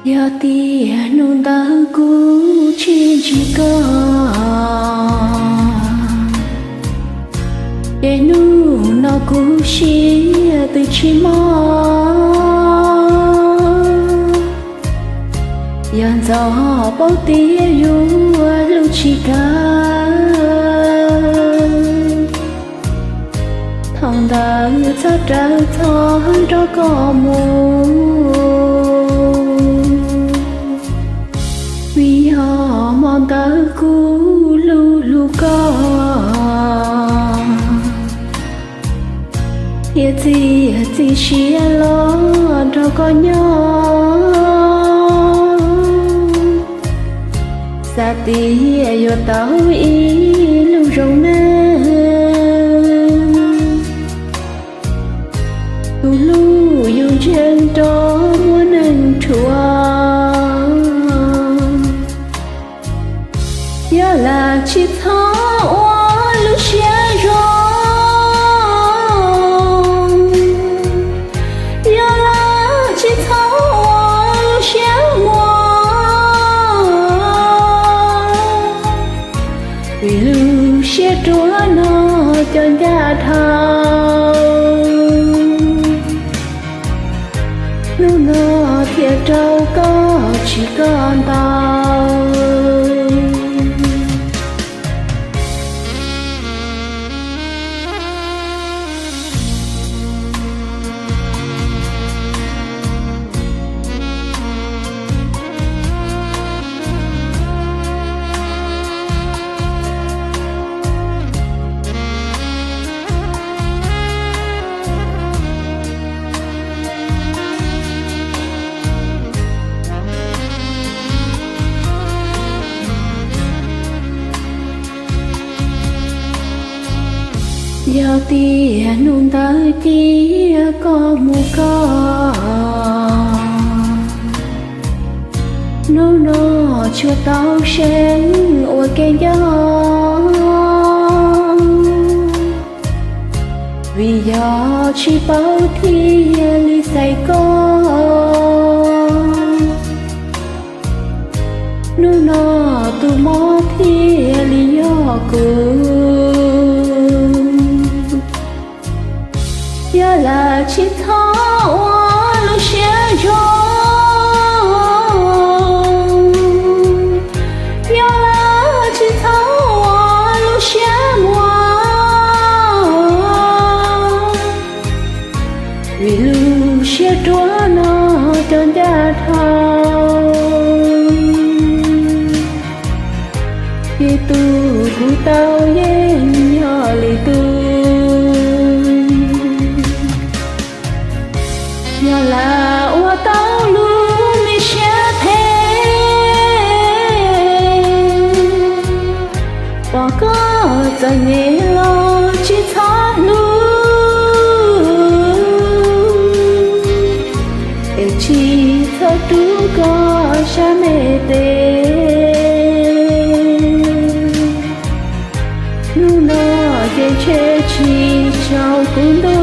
Yog tias hnub ntawd kuv tsis ntsib koj, ces hnub no kuv siab twb tsis mob. Yog ntxov paub tias yuav hlub tsis kawg, thaum ntawd txhob rawm txhob nrog koj mus, vim yog hmo ntawd kuv hlub hlub koj, thiaj txiav txim siab los nrog koj nyob, xav tias yuav tau ib lub zoo neej. Tus hlub yus ntseeg nrog muaj neeg rhuav, yog lawm tsis txhob ua lub siab zoo, yog lawm tsis txhob ua lub siab muag, vim lub siab ruam no cov ncaj dhau, hnub no thiaj raug koj tsis koj ntau. Yog tias hnub ntawd cia koj mus koj, hnub no tsuas tau seev ua ke nco, vim yog tsis paub thiaj li xaiv koj, hnub no tus mob thiaj li yog kuv. Yog lawm tsis txhob ua lub siab zoo, yog lawm tsis txhob ua lub siab muag, vim lub siab ruam no cov ncaj dhau, ces tus kuv tau yeej yog lwm tus. Yog lawm ua tau lub me siab phem, pom koj txom nyem los tsis txhob hlub, es tsis txhob rub koj sab me tes. Hnub no ces ntshe tsis tsaus kuv ntuj.